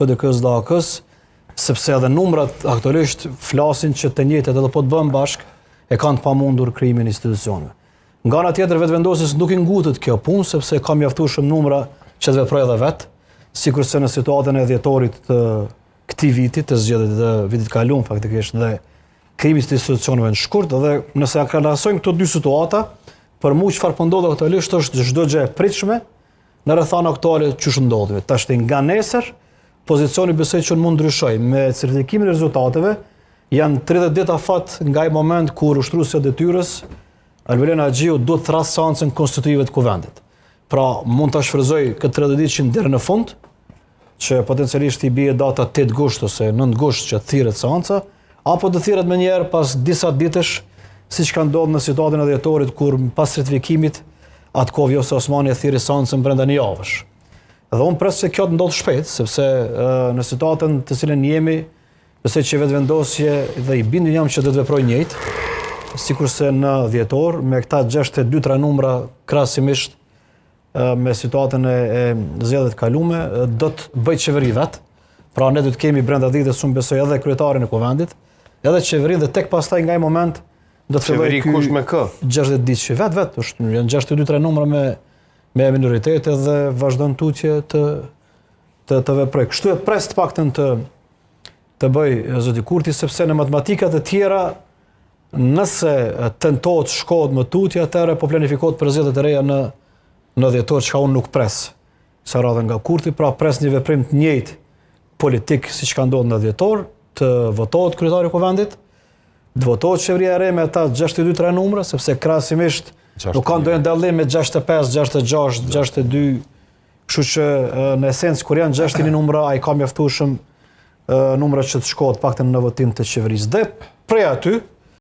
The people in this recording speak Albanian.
PDK-së dhe AAK-së, sepse edhe numrat aktualisht flasin që të njëjtët edhe po të bëhen bashkë e kanë të pamundur krijimin e institucioneve. Nga ana tjetër Vetëvendosjes nuk i ngutet kjo punë sepse ka mjaftueshëm numra që të veprojë edhe vetë, sikurse në situatën e dhjetorit të këtij viti, të zgjedhjeve të vitit të kaluar faktikisht dhe krijimit të institucioneve në shkurt dhe nëse e krahasojmë këto dy situata, për mua çfarë po ndodh aktualisht është çdo gjë e pritshme Në rrethana aktuale qysh ndodhemi. Tashti nga nesër, pozicioni besoj që mund ndryshojë. Me certifikimin e rezultateve, janë 30 ditë afat nga ai moment kur ushtruesja e detyrës, Albulena Haxhiu duhet të thrrasë seancën konstitutive të kuvendit. Pra, mund ta shfrytëzojë këtë 30 ditëshin deri në fund, që potencialisht i bie data 8 gusht ose 9 gusht që thirret seanca, apo të thirret menjëherë pas disa ditësh, siç ka ndodhur në situatën e dhjetorit kur pas certifikimit atë kohë Vjosa Osmani e thirri seancën brenda një javësh. Dhe unë pres që kjo të ndodhë shpejt, sepse në situatën të cilën jemi, besoj që Vetëvendosje dhe i bindur jam që do të veprojë njëjtë, sikurse në dhjetor, me këta 62-3 numra krahasimisht me situatën e, e zgjedhjeve të kalume, do të bëjë qeveri vetë. Pra ne do të kemi brenda ditës, unë besoj edhe kryetarin e kuvendit, edhe qeverinë dhe tek pastaj nga ai moment do të fillojë ky kush me kë? 60 ditë që vet vet është janë 62 3 numra me me minoritete dhe vazhdon tutje të të të veprojë. Kështu e pres të paktën të të bëjë zoti Kurti sepse në matematikat e tjera Nëse tentohet shkohet më tutje, atëherë po planifikohet për zgjedhje të reja në në dhjetor, çka unë nuk pres. Kësaj radhe nga Kurti, pra pres një veprim të njëjtë politik siç ka ndodhur në dhjetor, të votohet kryetari i kuvendit, të votohet qeveria e re me ata 62-3 numra, sepse krahasimisht nuk ka ndonjë dallim me 65, 66, 62, kështu që në esencë kur janë 61 numra, ai ka mjaftueshëm numra që të shkohet paktën në votim të qeverisë. Dhe prej aty,